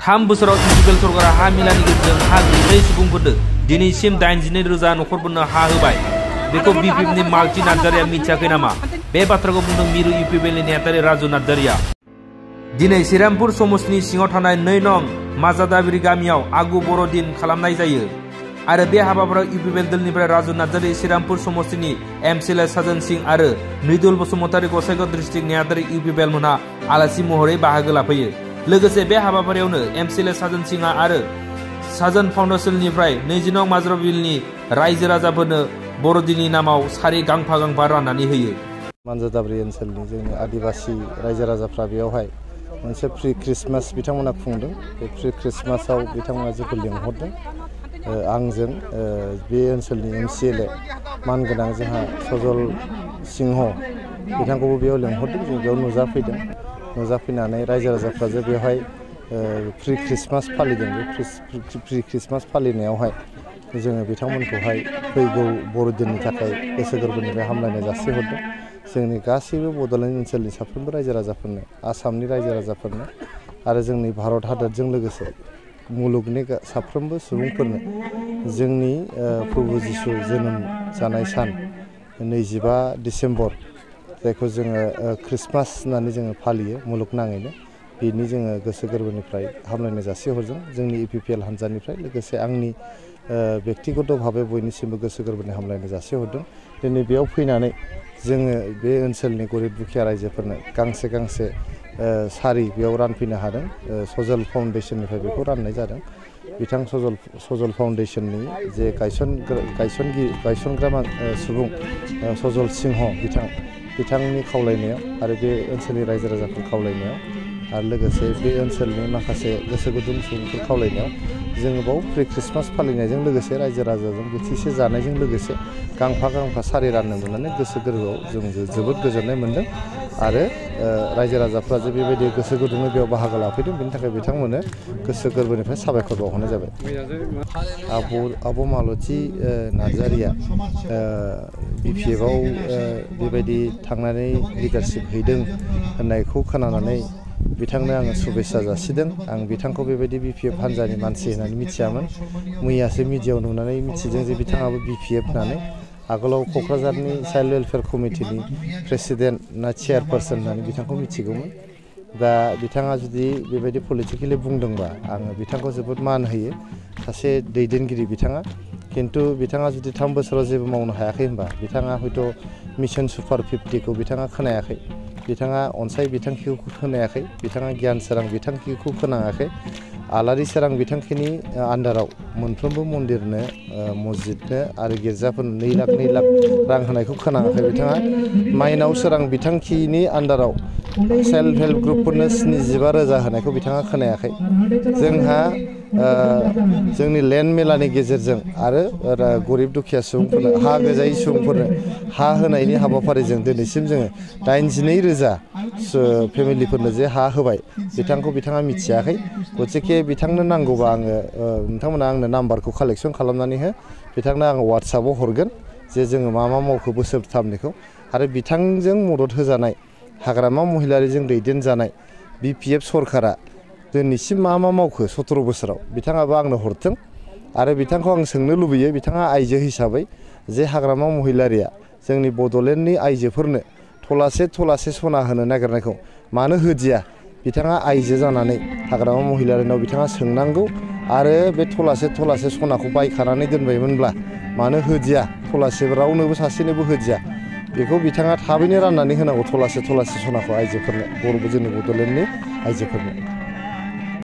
3 बोसोराव इउपिपिएल सरकारा हा मिलानि गेजेरजों हा गैयै सुबुंफोरनो दिनैसिम 82,000 नखरफोरनो हा होबाय। बेखौ बिपिएफनि मालती नार्जारिया मिथियाखै नामा? बे बाथ्राखौ बुंदों मिरु इउपिपिएलनि नेहाथारि राजु नार्जारिया। दिनै श्रीरामपुर समस्तिनि सिङाव थानाय 2 नं माजादाबिरि गामियाव आगु बर' दिन खालामनाय जायो आरो बे हाबाफारियाव इउपिपिएल दलनिफ्राय राजु नार्जारि, श्रीरामपुर समस्तिनि एमसिएलए साजन सिंह आरो नैदुल बसुमतारी गसाइगाव डिस्ट्रिक्ट नेहाथारि इउपिपिएल मोनहा आलासि महरै बाहागो लाफैयो। लोगोसे बे हाबाफारियावनो एमसिएलए साजन सिंहआ आरो साजन फाउन्डेसननिफ्राय 20 नं माजादाबिरिनि रायजो राजाफोरनो बर'दिननि नामाव सारि गांफा गांफा राननानै होयो। माजादाबिरि ओनसोलनि जोंनि आदिबासि रायजो राजाफ्रा बेयावहाय मोनसे प्रि क्रिसमास बिथांमोना खुंदों। बे प्रि क्रिसमासाव बिथांमोना जोंखौ लिंहरदों। आंजों बे ओनसोलनि एमसिएलए मानगोनां जोंहा सजल सिंह बिथांखौबो बेयाव लिंहरदों। जों बेयाव नुजाफैनानै रायजो राजाफ्रा जे बेवहाय प्रि क्रिसमास फालिदों। बे प्रि क्रिसमास फालिनायावहाय जोङो बिथांमोनखौहाय फैगौ बर'दिननि थाखाय गोसो गोरबोनिफ्राय हामलायनाय जासिहरदों। जोंनि गासैबो बड'लेण्ड ओनसोलनि साफ्रोमबो रायजो राजाफोरनो, आसामनि रायजो राजाफोरनो आरो जोंनि भारत हादरजों लोगोसे मुलुगनि साफ्रोमबो सुबुंफोरनो जोंनि प्रभु जिसु जोनोम जानाय सान 25 डिसेम्बर जायखौ जोङो क्रिसमास होननानै जोङो फालियो मुलुगनाङैनो, बेनि जोङो गोसो गोरबोनिफ्राय हामलायनाय जासिहरदों जोंनि इउपिपिएल हान्जानिफ्राय। लोगोसे आंनि बेक्तिगत भाबै बयनिसिमबो गोसो गोरबोनि हामलायनाय जासिहरदों। दिनै बेयाव फैनानै जोङो बे ओनसोलनि गरिब दुखिया रायजोफोरनो गांसे गांसे सारि बेयाव रानफैनो हादों। सजल फाउन्डेसननिफ्राय बेखौ राननाय जादों। बिथां सजल फाउन्डेसननि जे गायसनग्रा सुबुं सजल सिंह बिथांनि खावलायनायाव आरो बे ओनसोलनि रायजो राजाफोर खावलायनायाव आरो लोगोसे बे ओनसोलनि माखासे गोसो गुदुं सुबुंफोर खावलायनायाव जोङो बाव प्रि क्रिसमास फालिनायजों लोगोसे रायजो राजाजों बोथिसे जानायजों लोगोसे गांफा गांफा सारि राननो मोननानै गोसो गोरबोआव जों जोबोद गोजोननाय मोन्दों। आरो रायजो राजाफ्रा जे बेबायदि गोसो गुदुङै बेयाव बाहागो लाफैदों बेनि थाखाय बिथांमोननो गोसो गोरबोनिफ्राय साबायखर बावहरनाय जाबाय। आब' मालती नार्जारिया बिपिएफआव बेबायदि थांनानै लिडारशिप हैदों होननायखौ खोनानानै बिथांनो आङो शुभेच्छा जासिदों। आं बिथांखौ बेबायदि बिपिएफ हान्जानि मानसि होननानै मिथियामोन। मैयासो मिडियायाव नुनानै मिथिदों जे बिथाङाबो बिपिएफ होननानै। आगोलाव क'क्राझारनि चाइल्ड वेलफेयार कमिटिनि प्रेसिडेन्ट ना चेयारपारसन होननानै बिथांखौ मिथिगौमोन। दा बिथाङा जुदि बेबायदि पलिटिकेलि बुंदोंबा आङो बिथांखौ जोबोद मान होयो। सासे दैदेनगिरि बिथाङा, खिन्थु बिथाङा जुदि 3 बोसोराव जेबो मावनो हायाखै होनबा बिथाङा हयथ' मिशन सुपार 50खौ बिथाङा खोनायाखै, बिथाङा अनसाय बिथांखिखौ खोनायाखै, बिथाङा गियान सोरां बिथांखिखौ खोनायाखै, आलारि सोरां बिथांखिनि आन्दाराव मोनफ्रोमबो मन्दिरनो, मस्जिदनो आरो गिर्जाफोरनो 2 लाख रां होनायखौ खोनायाखै, बिथाङा माइनाव सोरां बिथांखिनि आन्दाराव सेल्फ हेल्प ग्रुपफोरनो 75,000 होनायखौ बिथाङा खोनायाखै। जोंहा जोंनि लेन्ड मेलानि गेजेरजों आरो गरिब दुखिया सुबुंफोरनो, हा गैजायै सुबुंफोरनो हा होनायनि हाबाफारिजों दिनैसिम जोङो 82,000 फेमिलिफोरनो जे हा होबाय बिथाङा मिथियाखै। गथिखे बिथांनो नांगौबा आङो नोंथांमोना आंनो नाम्बारखौ कालेक्सन खालामनानै हो, बिथांनो आङो वाट्सआपाव हरगोन जे जोङो मा मावखो बोसोरथामनिखौ। आरो बिथांजों मदद होजानाय हाग्रामा महिलारिजों दैदेनजानाय बिपिएफ सरकारा दिनैसिम मा मावखो 17 बोसोराव बिथाङाबो आंनो हरथों। आरो बिथांखौ आं सोंनो लुबैयो, बिथाङा आइजो हिसाबै जे हाग्रामा महिलारिया जोंनि बड'लेण्डनि आइजोफोरनो थलासे सना होनो नागिरनायखौ मानो होदिया? बिथाङा आइजो जानानै हाग्रामा महिलारिनाव बिथाङा सोंनांगौ। आरो बे थलासे सनाखौ बायखानानै दोनबायमोनब्ला मानो होदिया? रावनोबो सासेनोबो होदिया? बेखौ बिथाङा थाबैनो राननानै होनांगौ थलासे सनाखौ आइजोफोरनो, जोंनि बड'लेण्डनि आइजोफोरनो।